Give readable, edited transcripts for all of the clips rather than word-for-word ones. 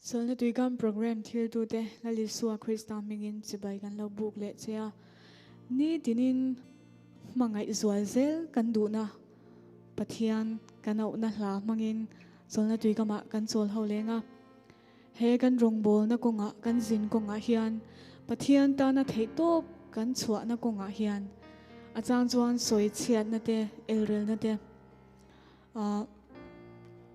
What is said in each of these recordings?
Chawlhna Tuikam Programme thiltute Lal Isua Krista hmingin chibai kan lo buk leh che a. Ni tinin hmangaih zual zel kan duhna Pathian kan auhna hla hmangin Chawlhna Tuikamah kan chawl ho leng a. He kan rawngbawlna kawngah, kan zin kawngah hian Pathian tana theihtawp kan chhuahna kawngah hian a chang chuan sawi chhiatna te, elrelna te, ah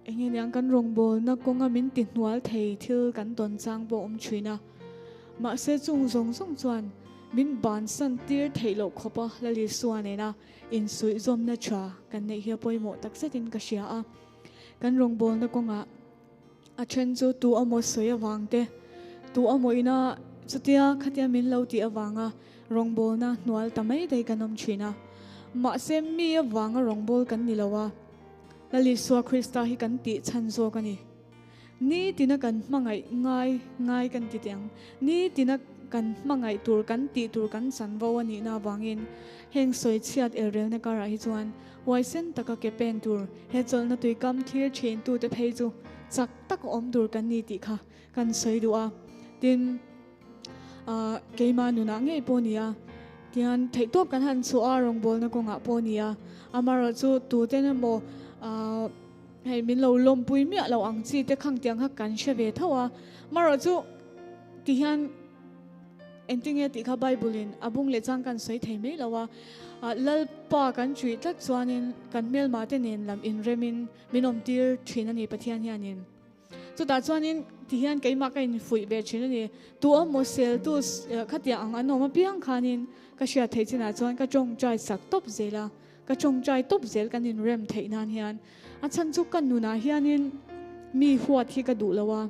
eng nge niang kan rawngbawlna kawnga min ti hnual thei thil kan tawn chang pawh awm thin a. Mahse chung zawng zawng chuan min bansan tir theih loh khawp a Lal Isua nena insuihzawmna tha kan neih hi a pawimawh takzetin ka hria a. Kan rawngbawlna kawngah A then chu tu amaw sawi avang te, tu amaw ina chutia khatia min lo tih avanga rawngbawlna hnual ta mai daih kan awm thin a. Mahse mi avanga rawngbâwl kan ni lo a, Lal Isua Krista hi kan tih chhan zawk a ni. Nitina kan hmangaih ngai ngai kan ti teh ang. Nitina kan hmangaih tur kan tih tur kan chanvo a nihna avangin heng sawi chhiat elrelna karah hi chuan Huaisen taka ke pen tur, he chawlhna tuikam thlir thin tute phei chu chak taka awm tur kan ni tih kha kan sawi duh a. Tin, keimah nunah ngei pawh ni a, tihian theihtawp kan han chhuah a, rawngbawlna kawngah pawh ni a, amaherawh chu tuten emaw hei min lo lawmpui miah lo ang chi te khang tiang kha kan hre ve tho a, amaherawh chu tihian Engtinge tih kha Bible in a bung leh chang kan sawi thei mai lo a, Lalpa kan ṭuih tlat chuanin kan hmelma te nen lam inremin min awm tir ṭhin a ni Pathian hianin. Chutah chuanin ti hian keimah ka infuih ve ṭhin a ni. Tu awm sel tu khatiang ang an awm apiang khanin ka hriat theih chinah chuan ka ṭawngṭai sak tawp zel a, ka ṭawngṭai tawp zel kan inrem theih nan hian. A chhan chu ka nunah hianin mi huat hi ka duh lo a.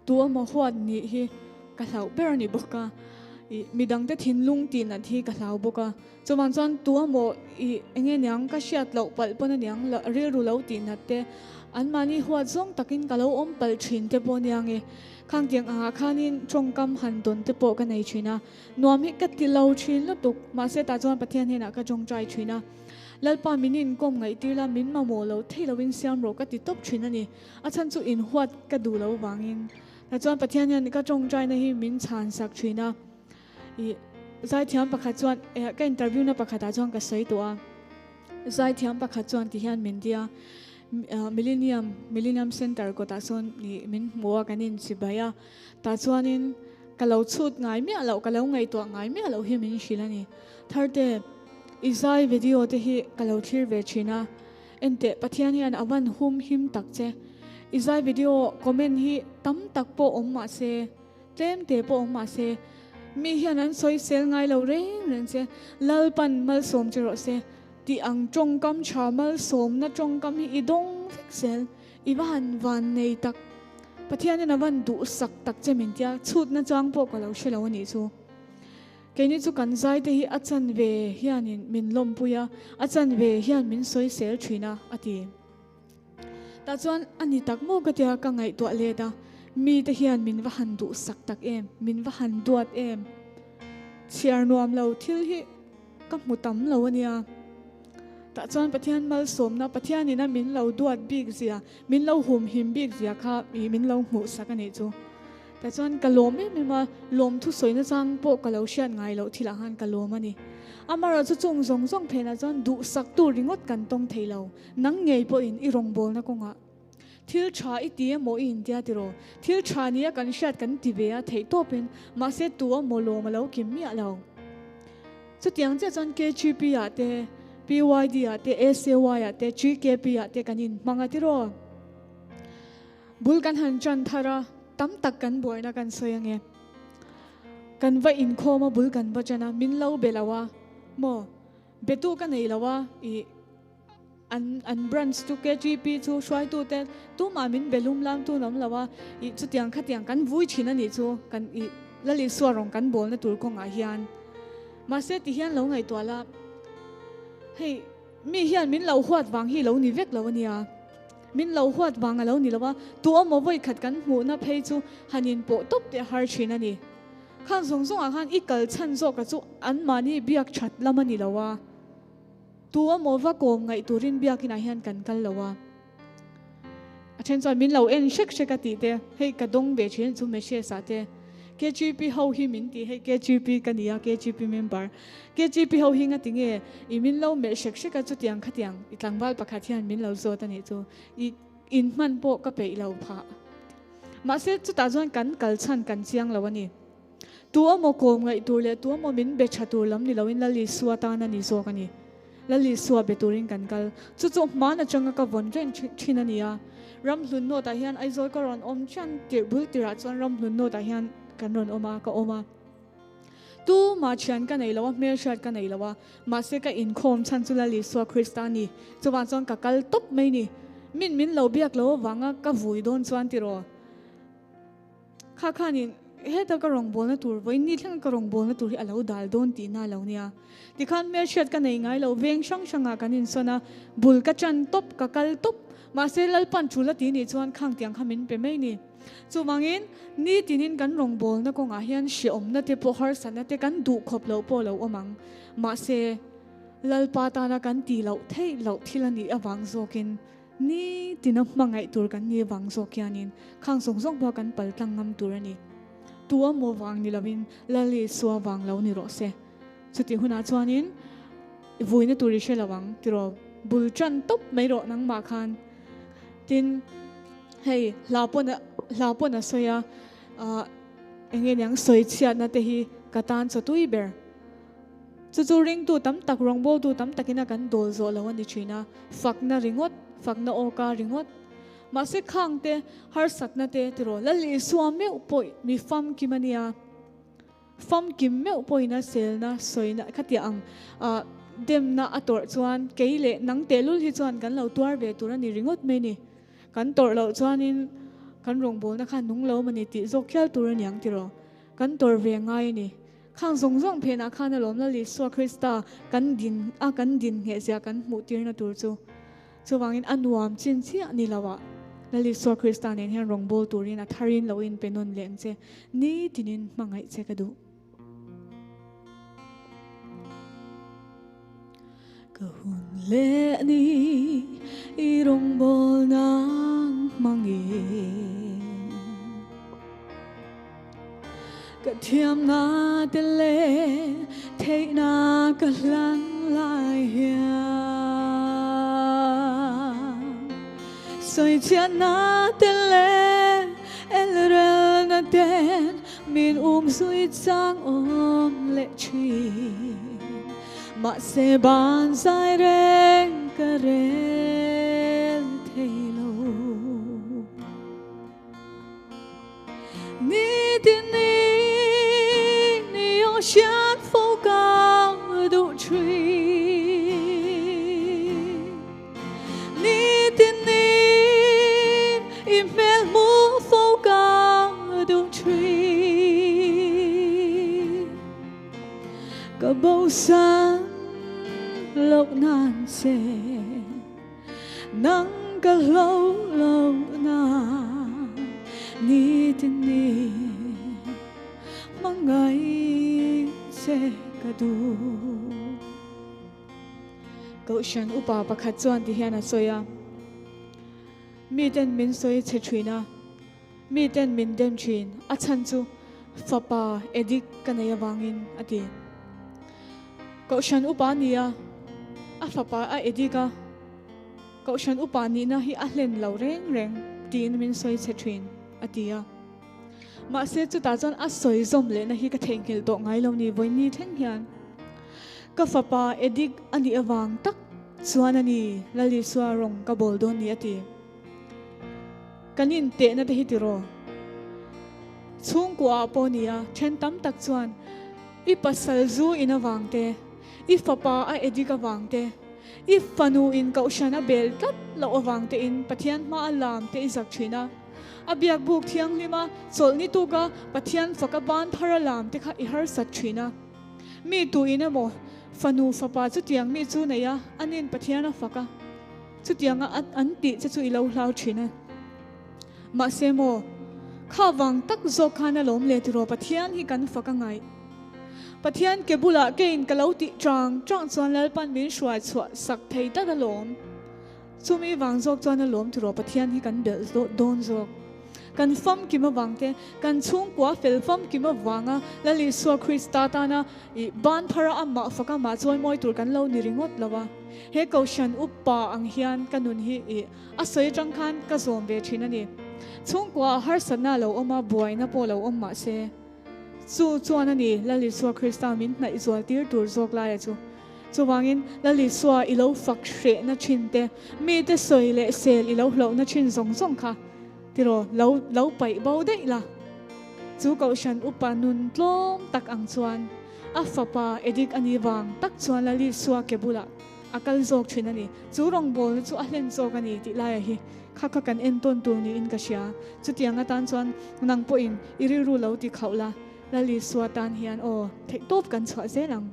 Tu emaw huat nih hi ka hlauh ber a ni bawk a, ih midangte thinlung tih nat hi ka hlau bawk a, chuvang chuan tu emaw ih eng nge niang ka hriat loh palh pawn a niang rilru lo tih nat te anmahni huat zawng takin ka lo awm palh thin te pawh aniang e, khang tiang angah khanin tawngkam han dawn te pawh ka nei thin a, nuam hi ka ti lo thin lutuk, mahse tah chuan Pathian hnenah ka tawngtai thin a, Lalpa min inkawm ngaihtir la min mamawh lo thei loin siam rawh ka ti tawp thin a ni. A chhan chu inhuat ka duh lo vangin. Tah chuan Pathian hian ka tawngtaina hi min chhan sak thin a. Ih zaithiam pakhat chuan eh ka interview na pakhatah chuan ka sawi tawh a. Zaithiam pakhat chuan ti hian min ti a, Millennium Millennium Centre kawtah sawn ih min hmu a kan inchibai a. Tah chuanin ka lo chhut ngai miah loh ka lo ngaihtuah ngai miah loh hi min hrilh a ni. Tharte i zai video te hi ka lo thlir ve thin a. Enteh, Pathian hian a van hum him tak che. I zai video comment hi tam tak pawh awm mah se, tlem te pawh awm mah se, mi hian an sawi sel ngai lo reng reng che. Lalpan malsawm che rawh se tih ang tawngkam tha malsawmna tawngkam hi i dawng vek zel. I va han van nei tak. Pathian hian a van duhsak tak che min tia chhutna chang pawh ka lo hre lo a nih chu. Keini chu kan zaite hi a chanve hianin min lawmpui a, a chanve hian min sawisel thin a, a ti. Tah chuan a ni tak maw ka tia ka ngaihtuah let a, mite hian min va han duhsak tak em, min va han duat em. Chhiar nuam lo thil hi ka hmu tam lo a nia. Tah chuan Pathian malsawmna, Pathianin a min lo duat bik zia, min lo humhim bik zia kha min lo hmuhsak a nih chu. Tah chuan ka lawm em em a, lawmthu sawina chang pawh ka lo hriat ngai loh thilah khan ka lawm a ni. Amaherawh chu chung zawng zawng phenah chuan duhsaktu ringawt kan tawng thei lo, nang ngei pawhin i rawngbawlna kawngah thil tha i ti emaw i intia tiraw? Thil tha nia kan hriat kan ti ve a theih tawpin, mahse tu emaw lawm a lo kim miah lo. Chutiang chiah chuan KGP ah te, PYD ah te, SAY ah te, GKP ah te kan inhmang a tiraw? Bul kan han ṭan thar a, tam tak kan buaina kan sawi ange. Kan va inkhawm a, bul kan va ṭan a, min lo be lo a, maw? Betu ka nei lo a, ih an an branch chu KGP chu hruaitu te tumah min be lum lam tu an awm lo a, ih chutiang khatiang kan vui ṭhin a nih chu, kan ih Lal Isua rawn kan bawlna tur kawngah hian. Mahse ti hian lo ngaihtuah la, hei mi hian min lo huat vang hi lo ni vek lo a nia. Min lo huat vang a lo ni lo a, tu emaw vawi khat kan hmuhna phei chu han inpawh tawp teh har thin a ni. Khang zawng zawngah khan i kal chhan zawka chu anmahni biak that lam a ni lo a, tu emaw va kawm ngaih turin biakinah hian kan kal lo a. A then chuan min lo en hrek hrek a tih te, hei ka dawng ve thin chu message ah te KGP ho hi min ti, hei KGP ka ni a, KGP member. KGP ho hi ngati nge i min lo melh hrek hrek a chutiang khatiang i tlangval pakhat hian min lo zawt a nih chu i in hman pawh ka peih lo phah. Mahse chutah chuan kan kal chhan kan chiang lo a ni. Tu emaw kawm ngaih tur leh tu emaw min be tha tur lam ni loin Lal Isua tan a ni zawk a ni. Lal Isua be turin kan kal. Chu chu hman atanga ka vawn reng thin a ni a. Ramhlun North ah hian Aizawl ka rawn awm chian tirh bul tirah chuan Ramhlun North ah hian kan rawn awm a, ka awm a. Tu mah thian ka nei lo a, hmelhriat ka nei lo a, mahse ka inkhawm chhan chu Lal Isua Krista a ni. Chuvang chuan ka kal tawp mai ni. Min min lo biak lo avanga ka vui dawn chuan tiraw? Kha khanin heta ka rawngbawlna tur, vawiin ni thleng ka rawngbawlna tur hi a lo dal dawn tihna a lo nia. Tikhan hmelhriat ka nei ngai lo, veng hrang hrangah kan insawn a, bul ka chan tawp, ka kal tawp. Mahse Lalpan tul a ti nih chuan khang tiang kha min pe mai ni. Chuvangin nitinin kan rawngbawlna kawngah hian hrehawmna te pawh harsatna te kan duh khawp loh pawh lo awm ang. Mahse Lalpa tana kan tih loh theih loh thil a nih avang zawkin Ni tina hmangaih tur kan ni vang zawk hianin khang zawng zawng pawh kan pal tlang ngam tur a ni. Tu emaw vang ni lovin Lal Isua vang lo ni rawh se. Chutih hunah chuanin i vuina tur i hre lo ang tiraw bul tan tawp mai rawh nangmah khan. Tin, hei hla pawn hla pawn a sawi a, ah eng nge niang sawi chhiatna te hi ka tan chaw tui ber. Chu chu ringtu tam tak, rawngbawltu tam takin a kan dawl zawh lo a ni thin a, fakna ringawt, fakna awka ringawt. Mahse khang te, harsatna te tiraw, Lal Isua meuh pawh mi famkim a nia, famkim meuh pawhin a selna, sawina khatiah ang ah demna a tawrh chuan kei leh nang tehlul hi chuan kan lo tuar ve tur a ni ringawt mai ni. Kan tawrh loh chuanin kan rawngbawlna kha nung lo mawni tih zawk khial tur a niang tiraw, kan tawrh ve ngai a ni. Khang zawng zawng phenah khan alawm Lal Isua Krista kan din a kan din ngheh zia kan hmuh tirna tur chu. Chuvangin a nuam chin chiah ni lo ah Lal Isua Krista nen hian rawngbâwl turin a tharin lo in pe nawn leh ang che. Nitinin hmangaih che ka duh. Ka hun leh ni i rawngbâwl nan hmangin Ka thiamna te leh theihna ka hlan lai hian Sawichhiatna te leh elrelna ten Min um zui chang awm leh thin, mahse ban zai reng ka rel thei lo. Nitin ni ni aw hriat fo ka duh thin. Nitin ni i hmel hmuh fo ka duh thin. Ka bosan loh nan che nang ka hlo loh nan nitin ni hmangaih che ka duh. Kohhran upa pakhat chuan ti hian a sawi a, Miten min sawi chhe thin a, miten min dem thin, a chhan chu fapa edik ka nei avangin a ti. Kohhran upa ni a, a fapa a edik a, Kohhran upa nihna hi a hlen lo reng reng tiin min sawi chhe thin a ti a. Mahse chutah chuan a sawi zawm lehna hi ka theihnghilh tawh ngai lo ni vawiin thleng hian. Ka fapa edik a nih avang tak chuan a ni Lal Isua rawng ka bawl dawn ni a ti. Kan intehna te hi tiraw? Chhungkua ah pawh ni a, then tam tak chuan i pasal zu in avang te, i fapa a edik avang te, i fanu in kohhran a bel tlat loh avang te in Pathian hma a lam te i zak thin a. A biak buk thianghlim a, chawlhni tuka Pathian faka ban thar a lam te kha i harsat thin a. Mi tu in emaw fanu fapa chutiang mi chu nei a, anin Pathian a fak a, chutianga an tih che chu i lo hlau thin a. Mahse maw, kha vang tak zawk khan a lawm le tiraw Pathian hi kan fak a ngaih. Pathian ke bulah keiin ka lo tih chang chang chuan Lalpan min hruai chhuah sak thei tak alawm. Chumi vang zawk chuan a lawm tiraw Pathian hi kan belh dawn zawk. Kan famkim avang te, kan chhungkua fel famkim avanga Lal Isua Krista tana i ban phara amah fak amah chawimawi tur kan lo ni ringawt lo a. He Kohhran upa ang hian ka nun hi i a sawi atang khan ka zawm ve thin a ni. Chhungkua ah harsatna a lo awm a, buaina pawh lo awm mah se, chu chuan a ni Lal Isua Krista min hnaih zual tir tur zawk laia chu. Chuvangin, Lal Isua i lo fak hrehna thin te, mite sawi leh sel i lo hlauhna thin zawng zawng kha tiraw lo lo paih bo daih la. Chu Kohhran upa nun tlawm tak ang chuan a fapa edik a nih vang tak chuan Lal Isua ke bulah a kal zawk thin a ni. Chu rawngbawlna chu a hlen zawk a ni tih laia hi kha kha kan entawn tur niin ka hria. Chutiang atan chuan nang pawhin i rilru lo ti khauh la, Lal Isua tan hian aw theihtawp kan chhuah zel ang.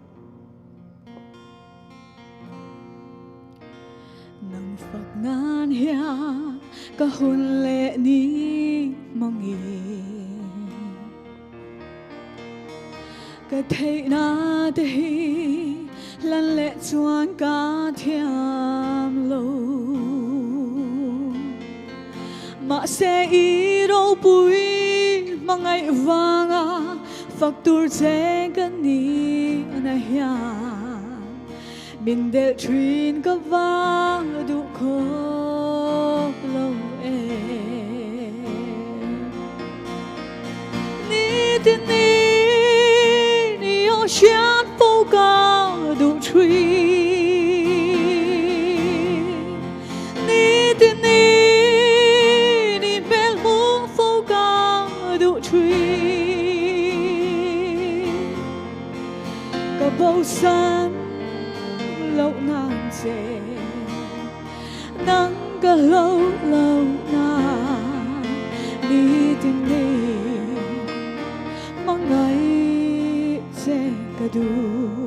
Nang fak nan hian ka hun leh ni hmangin Ka theihna te hi lan leh chuan ka thiam lo Mahse i ropui hmangaih vanga fak tur che ka ni na hian Min delh thin ka va duh khawp lo e. Ni tin ni ni aw hriat fo ka duh thin Ni tin ni ni hmel hmuh fo ka duh thin Ka bosan loh nan che Nang ka hlo lo na Ni tin ni Hmangaih che ka duh.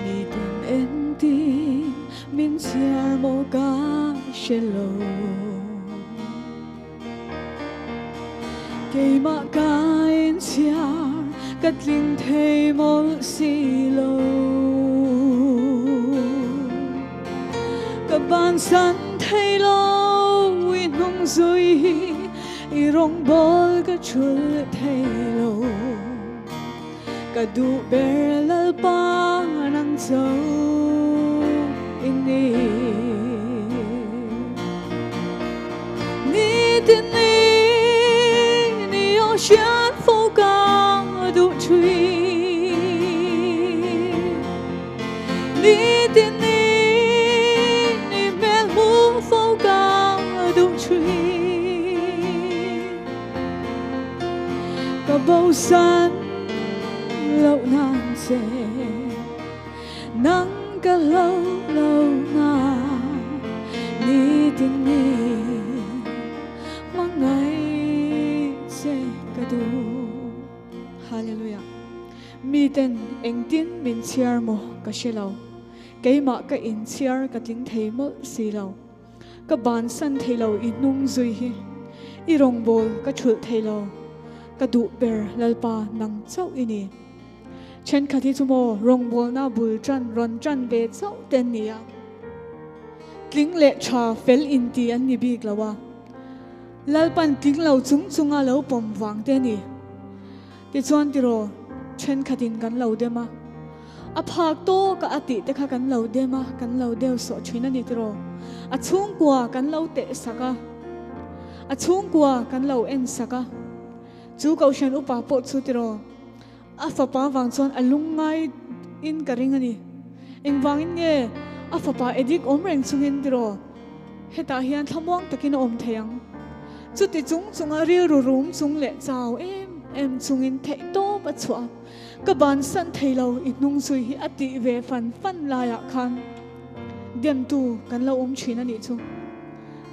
Mi tin engtin min chhiar maw ka hre lo. Keimah ka inchhiar ka tling thei mawlh si lo. Ka bansan thei lo i hnung zui hi i rawngbawl ka thul thei lo. Ka duh ber Lalpa nang cho i ni. Ni tin ni ni aw hriat fo ka duh thin. Ni tin ni ni hmel hmuh fo ka duh thin. Ka bosan loh nan che Nang ka hlo lo na Ni tin ni Hmangaih che ka duh Hallelujah Miten engtin min chhiar maw ka hre lo Keimah ka inchhiar ka tling thei mawlh si lo. Ka bansan thei lo i hnung zui hi, i rawngbâwl ka ṭhulh thei lo, ka duh ber Lalpa nang chauh i ni. Ṭhenkhat hi chu maw rawngbâwlna bul ṭan rawn ṭan ve chauh te an ni a, tling leh ṭha fel inti an ni bik lo a, Lalpan tling lo chung chunga lo pawm vang te a ni. Tichuan tiraw ṭhenkhatin kan lo dem a. A phak tawk a a tih te kha kan lo dem a, kan lo deu sawh thin a ni tiraw? A chhungkua kan lo teh sak a, a chhungkua kan lo en sak a. Chu Kohhran upa pawh chu tiraw? A fapa vang chuan a lungngai in ka ring a ni. Engvangin nge a fapa edik awm reng chungin tiraw? Hetah hian thlamuang takin a awm thei ang. Chuti chung chunga rilru rum chung leh chau em em chungin theihtawp a chhuah a. Ka bansan thei lo i hnung zui hi a tih ve fan fan laiah khan demtu kan lo awm thin a nih chu.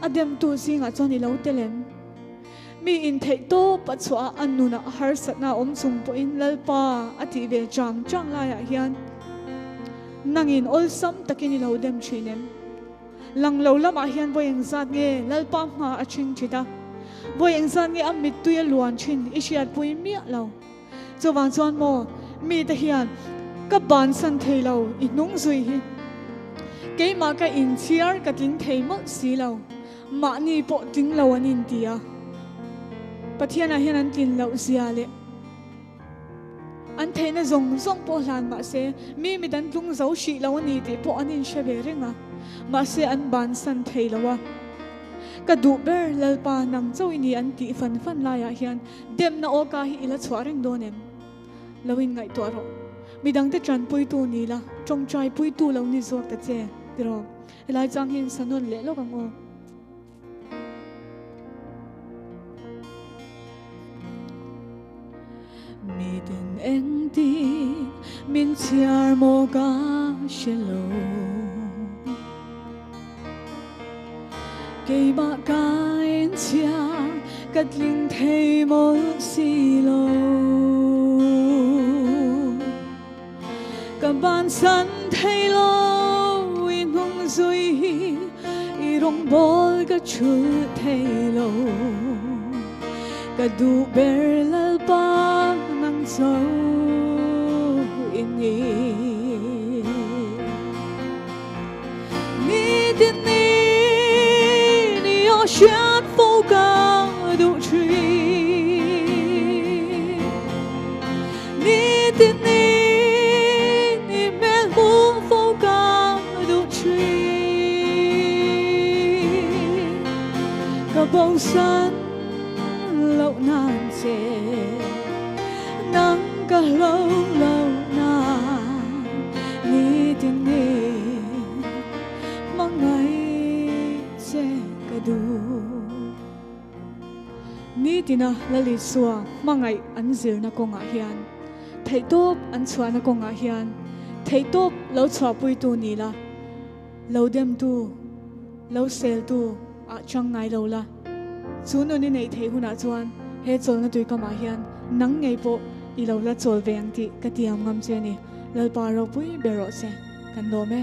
A demtu zingah chuan i lo tel em? Mi intheih tawp a chhuah a, a nunah harsatna a awm chung pawhin Lalpa a tih ve chang chang laiah hian nangin awlsam takin i lo dem thin em? Lang lo lamah hian vawi engzat nge Lalpa hma a ching thit a, vawi engzat nge a mittui a luan thin i hriatpui miah lo. Chuvang chuan maw mite hian ka bansan thei lo i hnung zui hi. Keimah ka inchhiar ka tling thei mawlh si lo. Mahni pawh tling lo an inti a. Pathianah hian an tlin loh zia leh an theihna zawng zawng pawh hlan mah se mi mit an tlung zo hrih lo a ni tih pawh an inhre ve reng a. Mahse an bansan thei lo a. Ka duh ber Lalpa nang chauh i ni an tih fan fan laiah hian demna awka hi i la chhuah reng dawn em? Lo inngaihtuah rawh. Midangte tanpuitu ni la, tawngtaipuitu lo ni zawk ta che tiraw? Helai chang hi insa nawn leh lawk ang aw. Mitin engtin min chhiar maw ka hre lo. Keimah ka inchhiar ka tling thei mawlh si lo. Ka bansan thei lo i hnung zui hi i rawngbawl ka chhulh thei lo. Ka duh ber Lalpa nang cho i ni. Nitin ni ni aw hriat fo ka duh thin. Nitin ni ni hmel hmuh fo ka duh thin. Ka bosan loh nan che nang ka hlo lo nan nitin ni hmangaih che ka duh. Nitina Lal Isua hmangaih an zirna kawngah hian theihtawp an chhuahna kawngah hian theihtawp lo chhuahpuitu ni la, lo demtu, lo seltu ah chang ngai lo la. Chu nun i neih theih hunah chuan he chawlhna tuikamah hian nang ngei pawh i lo la chawl ve ang tih ka tiam ngam che a ni. Lalpa ropui ber rawh se. Kan lawm e.